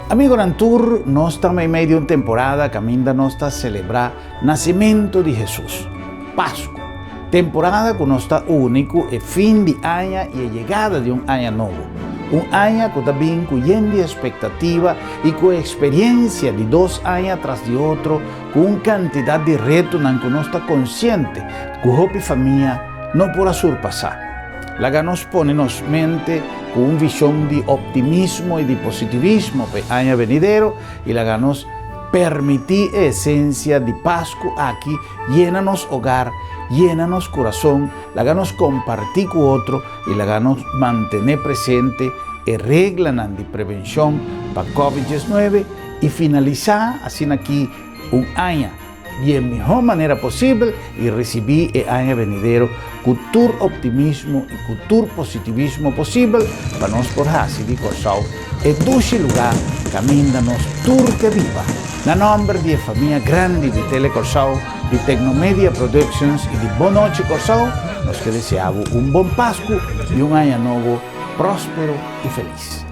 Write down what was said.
Amigonan tur, nos ta meimei di un temporada kaminda nos ta selebrá Nasementu di Hesus, Pasku, temporada ku nos ta uni ku e fin di aña i e yegada di un aña nobo. Un aña ku ta bin ku yen di espektativa i ku e eksperiensia di dos aña tras di otro ku un kantidat di retonan ku nos ta konsiente ku hopi famia no por a surpasá. Laga nos pone nos mente ku un vishon di optimismo i di positivismo pa e aña benidero i laga nos Permití e esensia di Pasku aki yena nos hogar, yena nos kurason, laga nos kompartí ku otro i laga nos mantené presente e reglanan di prevenshon pa Covid 19 i finalisá asin'aki un aña di e mihó manera posibel i risibí e aña benidero ku tur optimismo i ku tur positivismo posibel pa nos por hasi di Kòrsou e dushi lugá kaminda nos tur ke biba. Na nòmber di e famia grandi di Tele Kòrsou, di Tecnomedia Productions i di Bon Nochi Kòrsou, nos ke desea bo un bon Pasku i un aña nobo próspero i felis.